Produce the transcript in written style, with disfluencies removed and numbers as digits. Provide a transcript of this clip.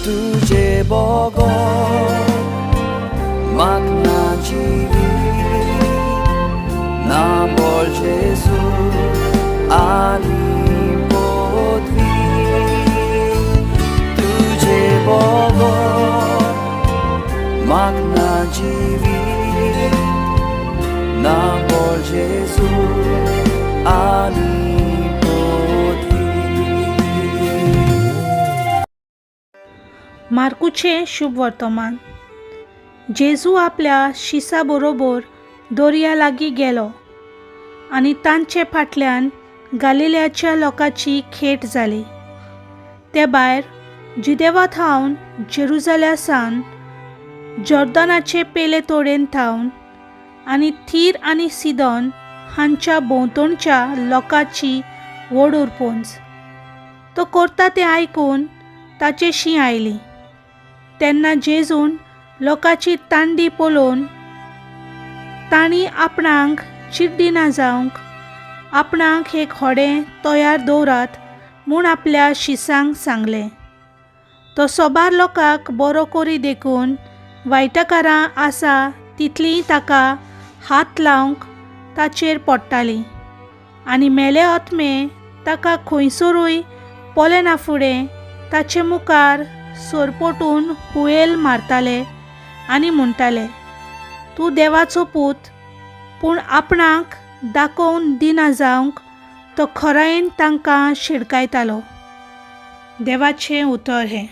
तुजे बगर म्हाक ना जिवीत ना बोल जेजू आनी पदवी तुजे बगर म्हाक ना जिवीत ना बोल जेजू आनी पदवी. मार्कूचें शुभ वर्तमान. जेजू आपल्या शिसा बरोबर दर्या लागीं गेलो आनी तांचे फाटल्यान गालिल्याच्या लोकांची खेट जाली. ते भायर जुदेवा थावन, जेरुजाल्या सावन, जॉर्दनाचे पेले तोडेन थावन आनी थीर आनी सिदोन हांच्या भोंवतणच्या लोकांची व्हड उरपोंज तो करता तें आयकून ताचेशी आयली. तेन्ना जेजून लोकांची तांडी पळोवन तांणी आपणाक चिड्डिना जावंक आपणाक एक होडें तयार दवरात म्हूण आपल्या शिसांक सांगलें. तो सोबार लोकांक बरो करी देखून वायटकारां आसा तितलीं ताका हात लावंक ताचेर पडटालीं आनी मेले आत्मे ताका खंयसरूय पळयना फुडें ताचे मुखार सरपटून हुयेल मारताले आनी म्हणटाले, तूं देवाचो पूत. पूण आपणाक दाखोवन दिना जावंक तो खरायेन तांकां शिडकायतालो. देवाचें उतर हें.